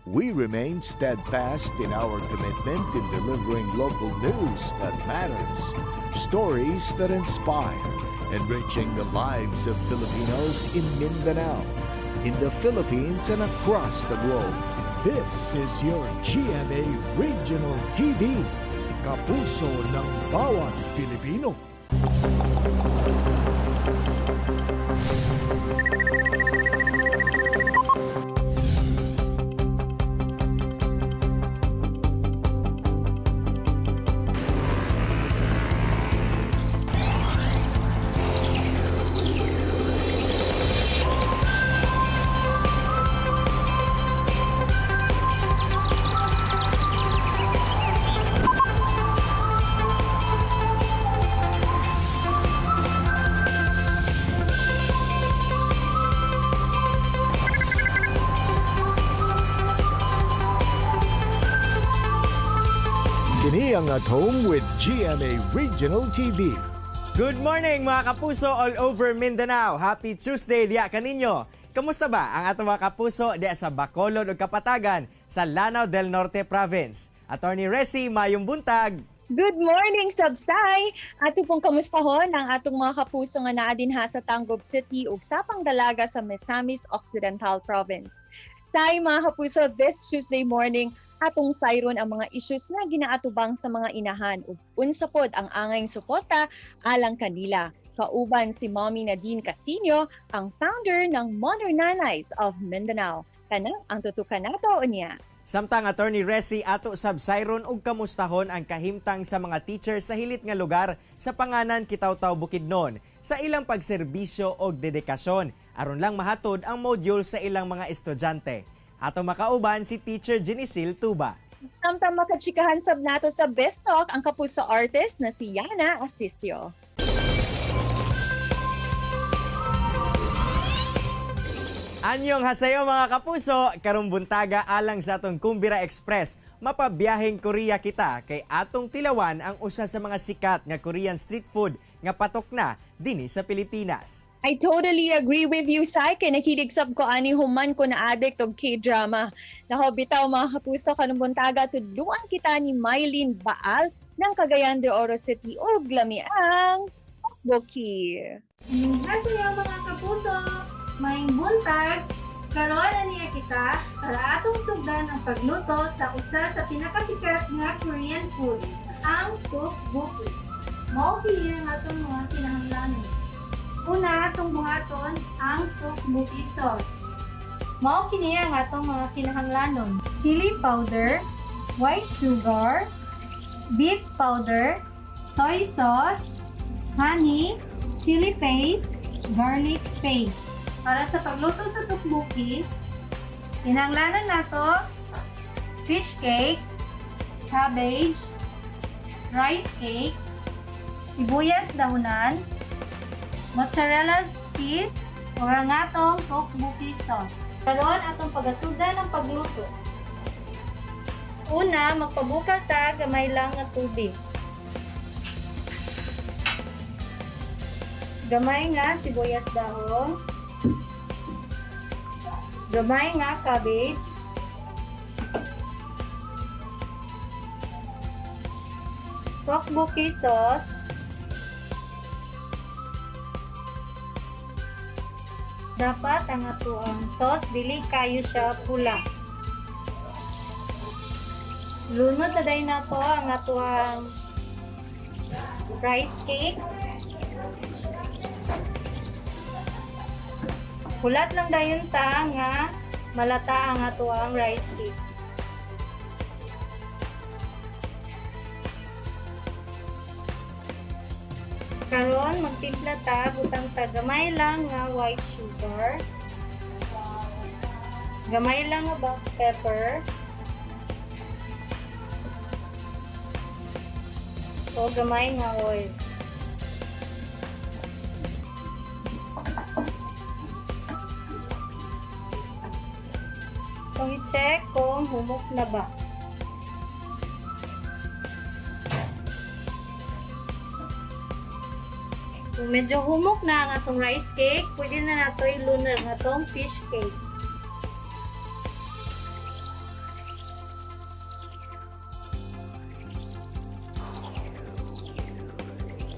We remain steadfast in our commitment in delivering local news that matters, stories that inspire, enriching the lives of Filipinos in Mindanao, in the Philippines, and across the globe. This is your GMA Regional TV, kapuso ng bawat Pilipino. Kini ang At Home with GMA Regional TV. Good morning, mga kapuso all over Mindanao. Happy Tuesday diya kaninyo. Kamusta ba ang atong mga kapuso diya sa Bacolod ug Kapatagan sa Lanao del Norte Province? Attorney Resi, mayong buntag. Good morning, Sabsay! Ato pong kamustahon ang atong mga kapuso nga naa dinha sa Tangub City ug Sapang Dalaga sa Misamis Occidental Province. Say, mga kapuso, this Tuesday morning, atong sayron ang mga issues na ginaatubang sa mga inahan ug unsa pod ang angayng suporta alang kanila. Kauban si Mommy Nadine Casino, ang founder ng Modern Nanays of Mindanao. Kana ang tutukan nato unya. Samtang, Attorney Resi, ato sab sayron ug kamustahon ang kahimtang sa mga teacher sa hilit nga lugar sa Panganan, Kitaw-taw, Bukidnon sa ilang pagserbisyo og dedikasyon aron lang mahatod ang module sa ilang mga estudyante. Ato makauban si Teacher Jenisil Tuba. Samtang makatsikahan sab nato sa Best Talk ang kapuso artist na si Yana Asistio. Anyong hasayo, mga kapuso, karong buntaga alang sa atong Kumbira Express, mapabiyaheng Korea kita kay atong tilawan ang usa sa mga sikat nga Korean street food nga patok na dinhi sa Pilipinas. I totally agree with you, Sai. Kay nahilig sab ko ani human ko na addict og K-drama. Nako bitaw, mga kapuso, karong buntaga tudluan kita ni Mylene Baal ng Cagayan de Oro City og lami ang tteokbokki. Annyeonghaseyo, mga kapuso! Maayong buntag! Karon aniya kita para atong sugdan ang pagluto sa usa sa pinakasikat nga Korean food, ang tteokbokki. Mao kini ang atong mga kinahanglanon. Una, atong buhaton ang tteokbokki sauce. Mao kini ang atong mga kinahanglanon: chili powder, white sugar, beef powder, soy sauce, honey, chili paste, garlic paste. Para sa pagluto sa tteokbokki, kinahanglanan nato fish cake, cabbage, rice cake, sibuyas dahunan, mozzarella cheese, ug ang atong tteokbokki sauce. Karon atong pagasugdan ang pagluto. Una, magpabukal ta gamay lang nga tubig. Gamay nga sibuyas dahon, gamay nga cabbage, tteokbokki sauce, dapat ang atoang sauce dili kayo siya pula. Lunod na dayon nato ang atoang rice cake. Hulat lang dayon ta nga malata ang atoang rice cake. Karon magtimpla ta, butang ta gamay lang nga white sugar, gamay lang nga black pepper, o gamay nga oil. Kung i-check kung humok na ba. Kung medyo humok na ang atong rice cake, pwede na nato ilunod ang atong fish cake.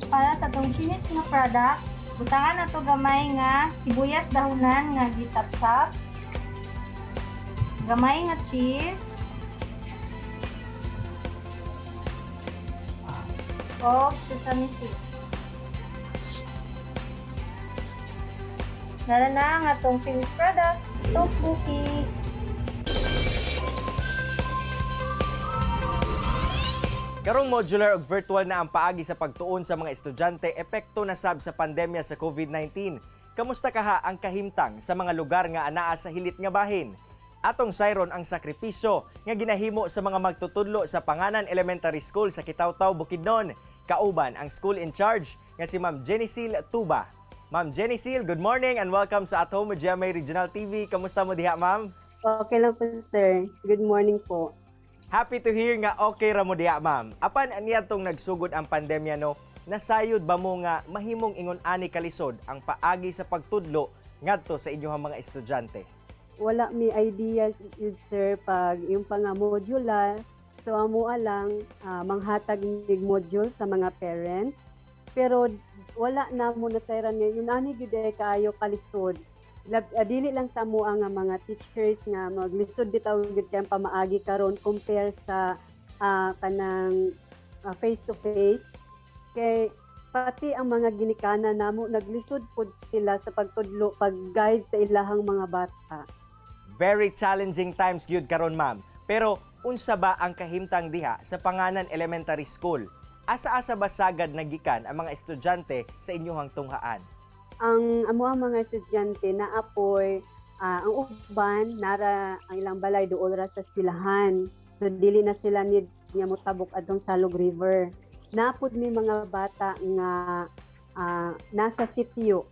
Para sa atong finish nga product, butangan nato gamay nga sibuyas dahunan nga gitap-tap, gamay nga cheese, o sesame seed. Nara na ang atong finished product, tteokbokki. Karong modular ug virtual na ang paagi sa pagtuon sa mga estudyante, epekto na sab sa pandemya sa COVID-19. Kamusta kaha ang kahimtang sa mga lugar nga anaa sa hilit nga bahin? Atong sayron ang sakripisyo nga ginahimo sa mga magtutudlo sa Panganan Elementary School sa Kitaw-Taw, Bukidnon. Kauban ang school in charge nga si Ma'am Jenisil Tuba. Ma'am Jenisil, good morning and welcome sa At Home with GMA Regional TV. Kamusta mo diha, ma'am? Okay lang po, sir. Good morning po. Happy to hear nga okay ra mo diha, ma'am. Apan niadtong nagsugod ang pandemya, no, nasayod ba mo nga mahimong ingon ani kalisod ang paagi sa pagtudlo ngadto sa inyong mga estudyante? Wala mi idea yun, sir, pag yung pa nga modular. So amo lang manghatag mig module sa mga parents. Pero wala na mo nasayran nga yun ani gyud ay kaayo kalisod. Dili lang sa amo nga mga teachers nga maglisod bitaw gyud kay ang pamaagi karon compare sa kanang face to face, kay pati ang mga ginikanan namo naglisod pud sila sa pagtudlo, pag-guide sa ilahang mga bata. Very challenging times gyud karon, ma'am. Pero unsa ba ang kahimtang diha sa Panganan Elementary School? Asa-asa ba sagad nagikan ang mga estudyante sa inyong tunghaan? Ang amo ang mga estudyante naapoy ang uban nara ang ilang balay duol ra sa eskwelahan. So dili na sila need nga motabok adtong Salog River. Naapod mi mga bata nga nasa sitio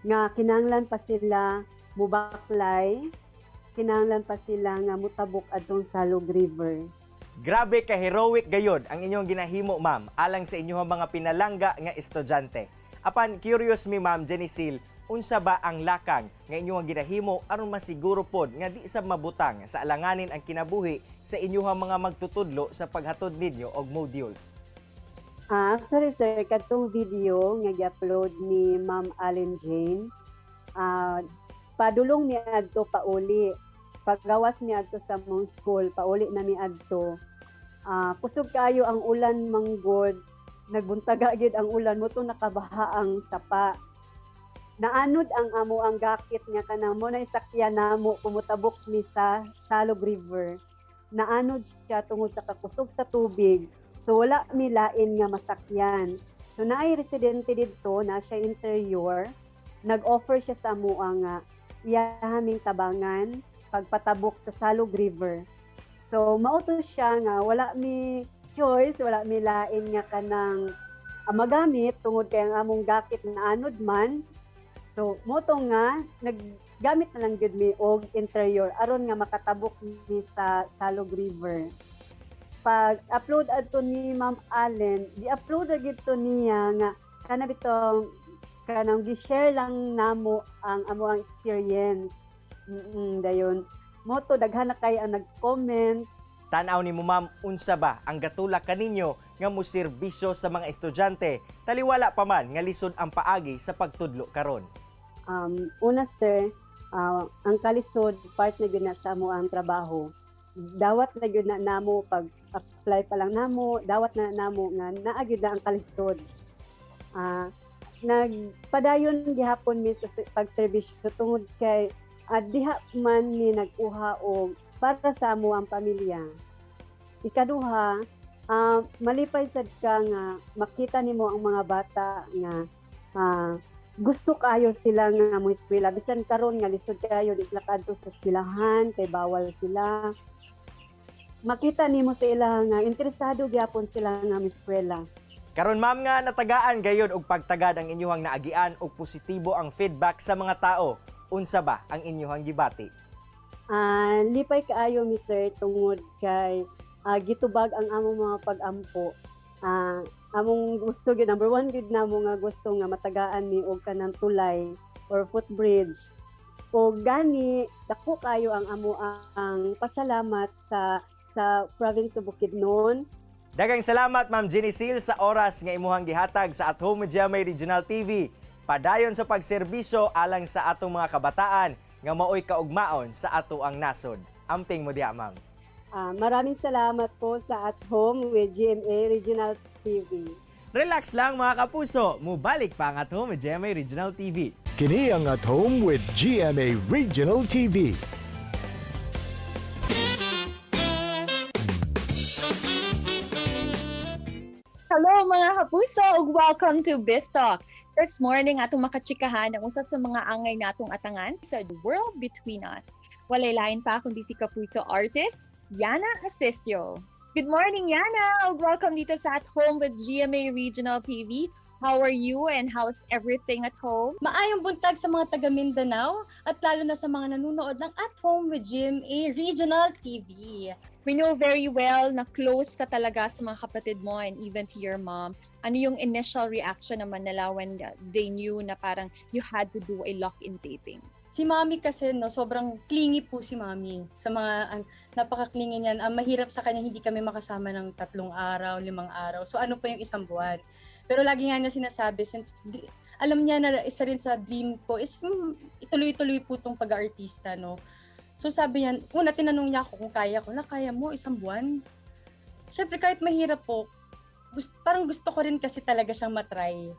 nga kinahanglan pa sila mubaklay, kinahanglan pa sila nga motabok adtong Salog River. Grabe ka heroic gayod ang inyong ginahimo, ma'am, alang sa inyong mga pinalangga nga estudyante. Apan curious mi, Ma'am Jenisil, unsa ba ang lakang nga inyong ginahimo aron masiguro pod nga di sa mabutang sa alanganin ang kinabuhi sa inyong mga magtutudlo sa paghatod ninyo og modules? Actually, sir, katong video nga gi-upload ni Ma'am Allen Jane, padulong mi adto pauli. Paggawas mi adto sa mong school, pauli na mi adto. Kusog kaayo ang ulan manggod, nagbuntaga gyud ang ulan mo to, nakabaha ang sapa. Naanod ang amo ang gakit nga kanang mo na isakyan namo kumutabok mi sa Salog River. Naanod siya tungod sa kakusog sa tubig. So wala mi lain nga masakyan. So naay residente didto na siya interior, nag-offer siya sa amoa nga iya ming tabangan pagpatabok sa Salog River. So mao to siya nga wala mi choice, wala mi lain nga kanang magamit tungod kay ang among gakit na anod man. So mo to nga naggamit na lang gyud mi og interior aron nga makatabok mi sa Salog River. Pag upload adto ni Ma'am Allen, di-upload ra gyud to niya nga kana bitong kanang gi-share lang namo ang amo ang experience. Dayon mo to daghan na kay ang nag-comment. Tan-aw nimo, ma'am, unsa ba ang gatulak kaninyo nga moserbisyo sa mga estudyante taliwala pa man nga lisod ang paagi sa pagtudlo karon? Una, sir, ang kalisod part na gyud na sa amo ang trabaho. Dawat na gyud na namo pag apply pa lang namo, dawat na namo nga naa gyud na ang kalisod. Nagpadayon gihapon mi sa pagserbisyo tungod kay diha man mi nag-uha og para sa amo ang pamilya. Ikaduha, malipay sad ka nga makita nimo ang mga bata nga gusto kaayo sila nga mo eskwela bisan karon nga lisod kaayo, di sila kaadto sa eskwelahan kay bawal sila. Makita nimo sa ila nga interesado gyapon sila nga moeskwela. Karon, ma'am, nga natagaan gayon og pagtagad ang inyuhang naagian og positibo ang feedback sa mga tao. Unsa ba ang inyuhang gibati? Lipay kaayo mi, sir, tungod kay gitubag ang among mga pag-ampo. Among gusto gyud, number one gyud namo nga gusto nga matagaan mi og kanang tulay or footbridge. O gani dako kayo ang amo ang pasalamat sa province of Bukidnon. Daghang salamat, Ma'am Jenny Seal, sa oras nga imuhang gihatag sa At Home with GMA Regional TV. Padayon sa pagserbisyo alang sa atong mga kabataan nga maoy kaugmaon sa ato ang nasod. Amping mo diha, ma'am. Maraming salamat po sa At Home with GMA Regional TV. Relax lang, mga kapuso, mubalik pa ang At Home with GMA Regional TV. Kini ang At Home with GMA Regional TV. Hello, mga kapuso, ug welcome to BizTalk. This morning atong makachikahan ang usa sa mga angay natong atangan sa World Between Us. Walay lain pa kundi si kapuso artist Yana Asistio. Good morning, Yana, ug welcome dito sa At Home with GMA Regional TV. How are you and how's everything at home? Maayong buntag sa mga taga Mindanao at lalo na sa mga nanonood ng At Home with GMA Regional TV. We know very well na close ka talaga sa mga kapatid mo and even to your mom. Ano yung initial reaction naman nila when they knew na parang you had to do a lock-in taping? Si Mami kasi, no, sobrang clingy po si Mami. Sa mga napaka-clingy niyan. Ang mahirap sa kanya, hindi kami makasama ng 3 araw, 5 araw. So ano pa yung isang buwan? Pero lagi nga niya sinasabi, since alam niya na isa rin sa dream ko is ituloy-tuloy po itong pag-aartista, no. So sabi niya, una tinanong niya ako kung kaya ko, na kaya mo isang buwan? Syempre, kahit mahirap po, parang gusto ko rin kasi talaga siyang matry.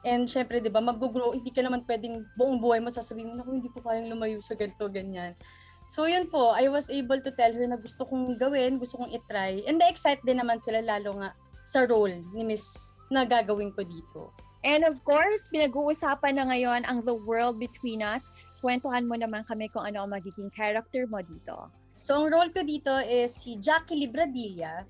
And syempre, 'di ba, mag-grow, hindi ka naman pwedeng buong buhay mo sasabihin mo, "Naku, hindi ko kayang lumayo sa ganito, ganyan." So yun po, I was able to tell her na gusto kong gawin, gusto kong itry. And na-excite din naman sila, lalo nga sa role ni Miss na gagawin ko dito. And of course, pinag-uusapan na ngayon ang The World Between Us. Kwentuhan mo naman kami kung ano ang magiging character mo dito. So ang role ko dito is si Jackie Libradilla.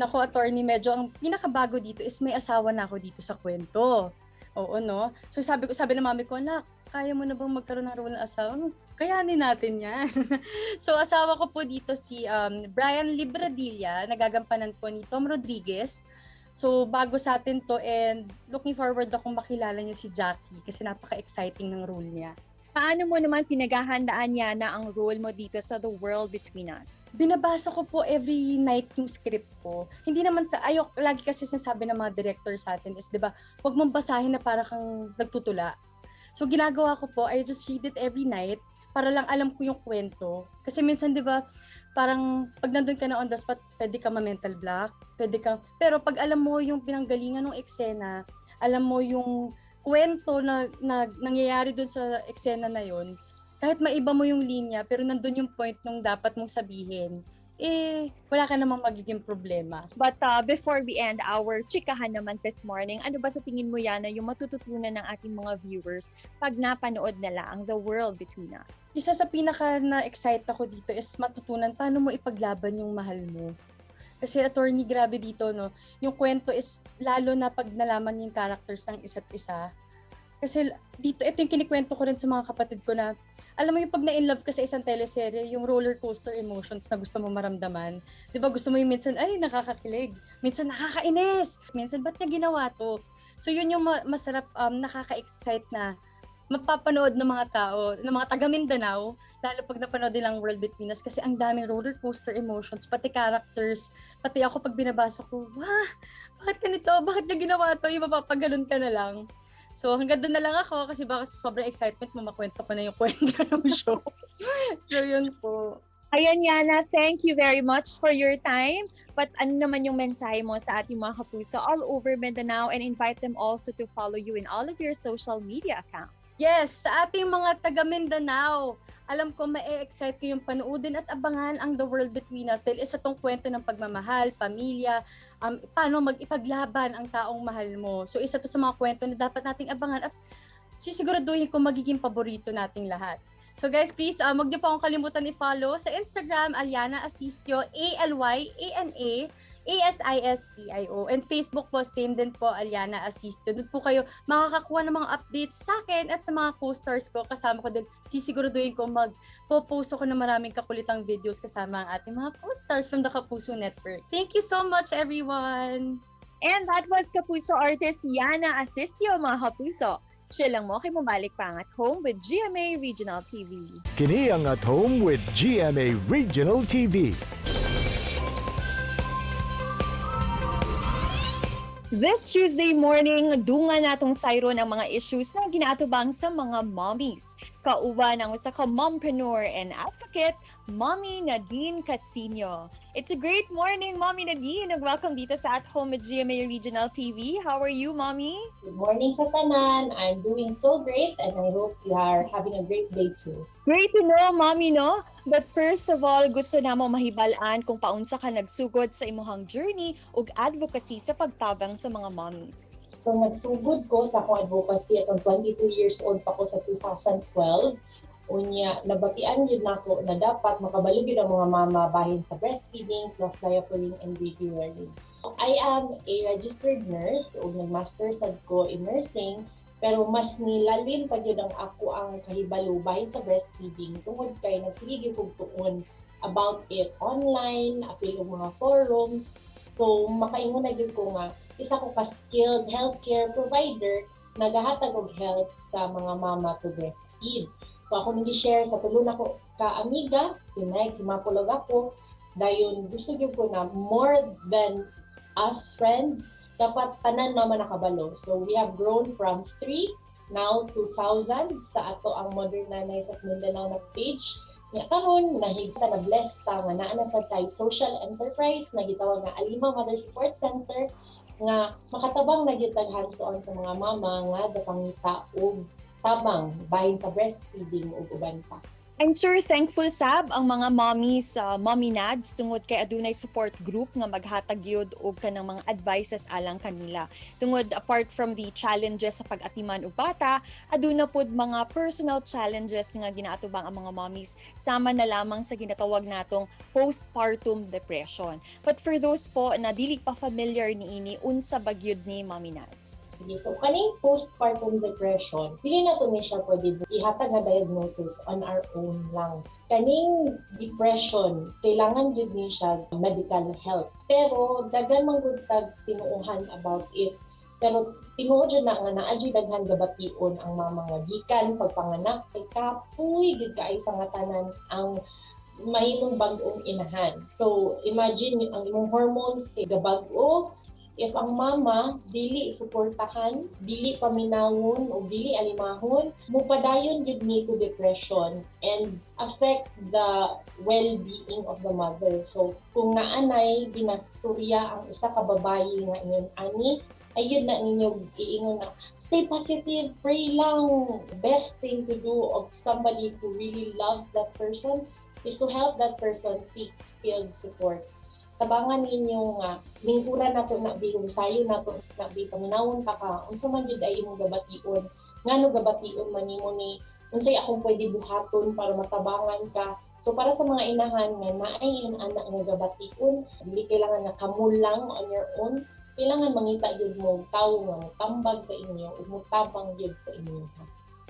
Nako, attorney, medyo ang pinakabago dito is may asawa na ako dito sa kwento. Oo, no? So sabi ng mami ko, "Anak, kaya mo na bang magkaroon ng role ng asawa?" "Kayanin natin yan." So asawa ko po dito si Brian Libradilla, nagagampanan po ni Tom Rodriguez. So bago sa atin to and looking forward akong makilala niyo si Jackie kasi napaka-exciting ng role niya. Paano mo naman pinaghahandaan niya na ang role mo dito sa The World Between Us? Binabasa ko po every night yung script ko. Hindi naman sa, ayok, lagi kasi sinasabi ng mga director sa atin is, 'di ba, huwag mong basahin na para kang nagtutula. So ginagawa ko po, I just read it every night para lang alam ko yung kwento. Kasi minsan, 'di ba, parang pag nandun ka na on the spot, pwede ka ma-mental block, pwede kang, pero pag alam mo yung pinanggalingan ng eksena, alam mo yung kwento na nangyayari dun sa eksena na yon, kahit maiba mo yung linya, pero nandun yung point nung dapat mong sabihin, eh, wala ka namang magiging problema. But before we end our chikahan naman this morning, ano ba sa tingin mo, Yana, yung matututunan ng ating mga viewers pag napanood nila ang The World Between Us? Isa sa pinaka na-excite ako dito is matutunan paano mo ipaglaban yung mahal mo. Kasi, attorney, grabe dito, no? Yung kwento is, lalo na pag nalaman yung characters ng isa't isa. Kasi dito, ito yung kinikwento ko rin sa mga kapatid ko na, alam mo yung pag na-in love ka sa isang teleserye, yung roller coaster emotions na gusto mo maramdaman. 'Di ba, gusto mo yung minsan, ay, nakakakilig. Minsan, nakakainis. Minsan, ba't niya ginawa to? So yun yung masarap, nakaka-excite na mapapanood ng mga tao, ng mga taga Mindanao, lalo pag napanood nilang World Between Us kasi ang daming roller coaster emotions, pati characters, pati ako pag binabasa ko, "Wah, bakit ganito? Bakit niya ginawa to?" Yung mapapaganon ka na lang. So hanggang doon na lang ako kasi baka sa sobrang excitement mo, makwento ko na yung kwento ng show. So yun po. Ayan, Yana, thank you very much for your time. But ano naman yung mensahe mo sa ating mga kapuso all over Mindanao and invite them also to follow you in all of your social media accounts? Yes, sa ating mga taga Mindanao, alam ko ma-excite kayong panoodin at abangan ang The World Between Us dahil isa tong kwento ng pagmamahal, pamilya, paano mag-ipaglaban ang taong mahal mo. So isa to sa mga kwento na dapat nating abangan at sisiguraduhin ko magiging paborito nating lahat. So guys, please, wag niyo po akong kalimutan i-follow sa Instagram, Alyana Asistio, Alyana Asistio. And Facebook po, same din po, Alyana Asistio. Doon po kayo makakakuha ng mga updates sa akin at sa mga co-stars ko. Kasama ko din, sisiguraduhin ko mag-post ako ng maraming kakulitang videos kasama ang ating mga co-stars from the Kapuso Network. Thank you so much, everyone! And that was Kapuso artist Yana Asistio, mga kapuso. Chill lang mo kay mobalik pa ang At Home with GMA Regional TV. Kini ang At Home with GMA Regional TV. This Tuesday morning, dungan natong sayron ang mga issues na ginaatubang sa mga mommies. Kauban ang usa ka mompreneur and advocate, Mommy Nadine Casino. It's a great morning, Mommy Nadine, and welcome dito sa At Home with GMA Regional TV. How are you, Mommy? Good morning sa tanan. I'm doing so great and I hope you are having a great day too. Great to know, Mommy, no? But first of all, gusto namo mahibal-an kung paunsa ka nagsugod sa imuhang journey ug advocacy sa pagtabang sa mga mommies. So nagsugod ko sa akong advocacy atong 22 years old pa ko sa 2012. Unya, nabatian gyud nako na dapat makabalo gyud ang mga mama bahin sa breastfeeding, cloth diapering, and baby wearing. I am a registered nurse ug nag-master sad ko in nursing, pero mas nilalim pa gyud ang ako ang kahibalo bahin sa breastfeeding tungod kay nagsige gyud kog tuon about it online, apil og mga forums. So makaingon na gyud ko nga isa ko ka skilled healthcare provider nagahatag og help sa mga mama to breastfeed. So ako nang share sa tulo nako ka amiga, si Meg, si Mapulog ako. Dayon gusto gyud ko na more than us friends, dapat tanan mama nakabalo. So we have grown from 3 now to thousands sa ato ang Modern Nanays of Mindanao na page. Nya karon nahigta na blessed ta nga naa na sad tay social enterprise na gitawag nga Alima Mother Support Center nga makatabang na gyud tag hands-on sa mga mama nga gapangita og tabang bahin sa breastfeeding ug uban pa. I'm sure thankful sab ang mga mommies sa Mommy Nads tungod kay adunay support group nga maghatag gyud og kanang mga advices alang kanila. Tungod apart from the challenges sa pag-atiman og bata, aduna pod mga personal challenges nga ginaatubang ang mga mommies, sama na lamang sa ginatawag natong postpartum depression. But for those po na dili pa familiar niini, unsa ba gyud ni, Mommy Nads? Okay, so kaning postpartum depression, dili na to ni siya pwede ihatag nga diagnosis on our own lang. Kaning depression, kailangan gyud ni siya medical help. Pero daghan man gud tag tinuohan about it. Pero tinuod jud na nga naa jud daghan gabation ang mama nga gikan pagpanganak kay kapoy gid kaayo sa nga tanan ang mahimong bag-ong inahan. So imagine ang imong hormones kay gabag-o. If ang mama dili suportahan, dili paminawon o dili alimahon, mupadayon gyud ni to depression and affect the well-being of the mother. So kung naanay ginastorya ang isa ka babayi nga ingon ani, ayun na ninyo iingon na stay positive, pray lang. Best thing to do of somebody who really loves that person is to help that person seek skilled support. Tabangan ninyo nga lingkuran nato na bi, sayo nato na bi, paminawon ta ka unsa man jud ay imong gabation, ngano gabation man nimo ni, unsay akong pwede buhaton para matabangan ka. So para sa mga inahan nga naay ingon ana nga gabation, dili kailangan nga kamo lang on your own. Kailangan mangita gyud mo tawo nga motambag sa inyo ug motabang gyud sa inyo.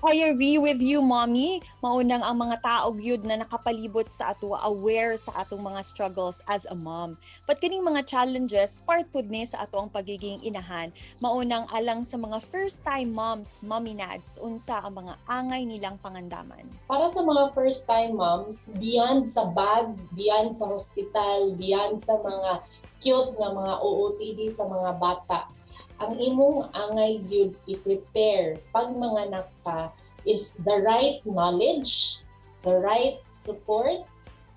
I agree with you, Mommy. Maunang ang mga tao gyud na nakapalibot sa ato aware sa atong mga struggles as a mom. But kining mga challenges, part pud ni sa ato ang pagiging inahan. Maunang alang sa mga first-time moms, Mommy Nads, unsa ang mga angay nilang pangandaman? Para sa mga first time moms, beyond sa bag, beyond sa hospital, beyond sa mga cute nga mga OOTD sa mga bata, ang imong angay gyud i-prepare pag manganak ka is the right knowledge, the right support,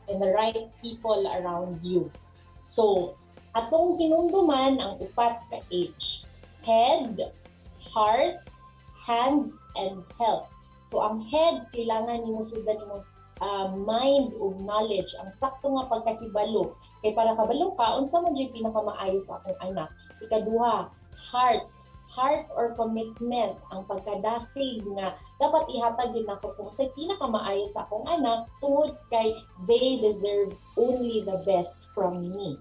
and the right people around you. So, atong hinumduman ang upat ka H: head, heart, hands, and health. So, ang head, kailangan nimo sundan nimo mind ug knowledge, ang sakto nga pagkahibalo. Kay para kabalo ka, unsa man jud pinakamaayo sa akong anak. Ikaduha, heart. Heart or commitment, ang pagkadasig nga dapat ihatag din nako kung sa pinakamaayo sa akong anak tungod kay they deserve only the best from me.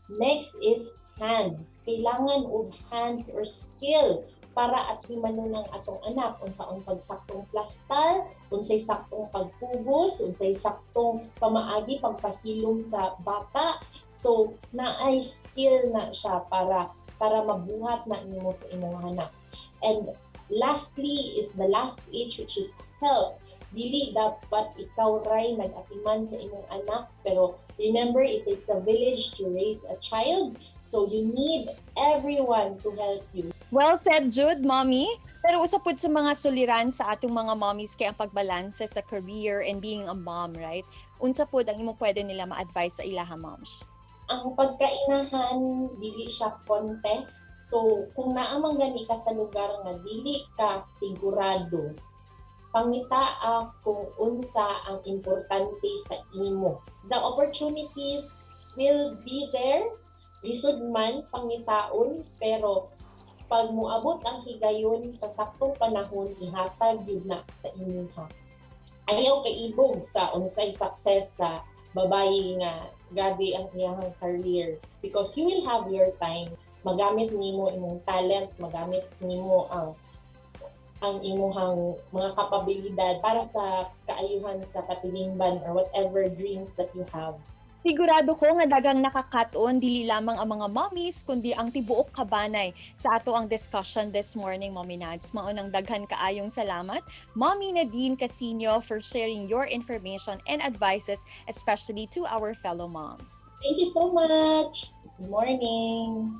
Next is hands. Kailangan og hands or skill para at himanon ang atong anak unsaon pagsaktong plastar, unsay saktong pagpugos, unsay saktong pamaagi pagpahilom sa bata. So naay skill na siya para mabuhat na nimo sa imong anak. And lastly is the last H, which is help. Dili dapat ikaw ray nag-atiman sa imong anak, pero remember, it takes a village to raise a child. So you need everyone to help you. Well said, Jude, Mommy. Pero usa pud sa mga suliran sa atong mga mommies kay ang pagbalanse sa career and being a mom, right? Unsa pud ang imong pwede nila ma-advise sa ilaha, moms? Ang pagkainahan, dili siya contest. So, kung naa man gani ka sa lugar nga dili ka sigurado, pangitaa kung unsa ang importante sa imo. The opportunities will be there. Lisod man pangitaon, pero pag muabot ang higayon sa saktong panahon, ihatag yun na sa inyuha. Ayaw kaibog sa unsay success sa babayi nga grabe ang iyang career because you will have your time. Magamit nimo imong talent, magamit nimo ang imuhang mga kapabilidad para sa kaayuhan sa katilingban or whatever dreams that you have. Sigurado ko nga dagang nakakaton dili lamang ang mga mommies kundi ang tibuok kabanay sa ato ang discussion this morning, Mommy Nads. Maunang daghan kaayong salamat, Mommy Nadine Casino, for sharing your information and advices, especially to our fellow moms. Thank you so much. Good morning.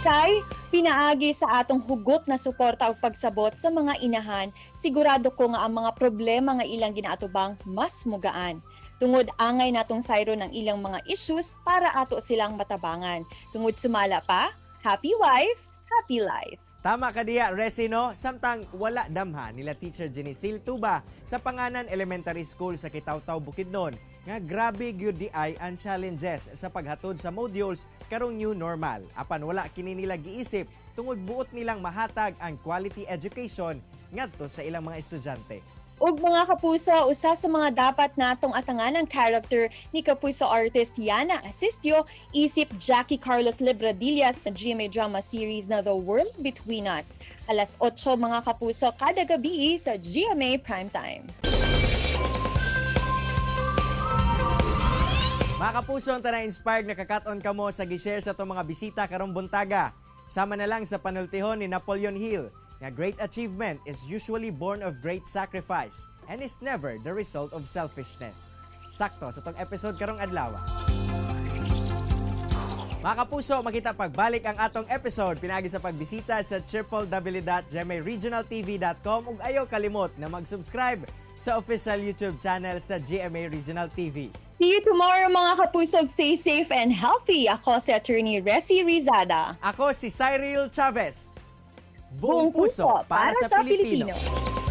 Kay pinaagi sa atong hugot na suporta ug pagsabot sa mga inahan, sigurado ko nga ang mga problema nga ilang ginaatubang mas mugaan. Tungod angay natong sayron ang ilang mga issues para ato silang matabangan. Tungod sumala pa, happy wife, happy life. Tama ka diya, Resino. Samtang wala damha nila Teacher Jenisil Tuba sa Panganan Elementary School sa Kitaw-Taw, Bukidnon, nga grabe gyud di ay ang challenges sa paghatod sa modules karong new normal. Apan wala kini nila giisip tungod buot nilang mahatag ang quality education ngadto sa ilang mga estudyante. Ug mga kapuso, usa sa mga dapat natong atangan ang character ni kapuso artist Yana Asistio isip Jackie Carlos Libradilla sa GMA drama series na The World Between Us. Alas 8, mga kapuso, kada gabi sa GMA Primetime. Mga kapuso, ang tanang inspired na kakaton kamo sa gi-share sa atong mga bisita karong buntaga. Sama na lang sa panultihon ni Napoleon Hill nga great achievement is usually born of great sacrifice and is never the result of selfishness. Sakto sa tong episode karong adlaw. Mga kapuso, makita pagbalik ang atong episode pinaagi sa pagbisita sa www.gmaregionaltv.com ug ayaw kalimot na mag-subscribe sa official YouTube channel sa GMA Regional TV. See you tomorrow, mga kapuso. Stay safe and healthy. Ako si Attorney Resi Rizada. Ako si Cyril Chavez. Buong puso para sa Pilipino. Pilipino.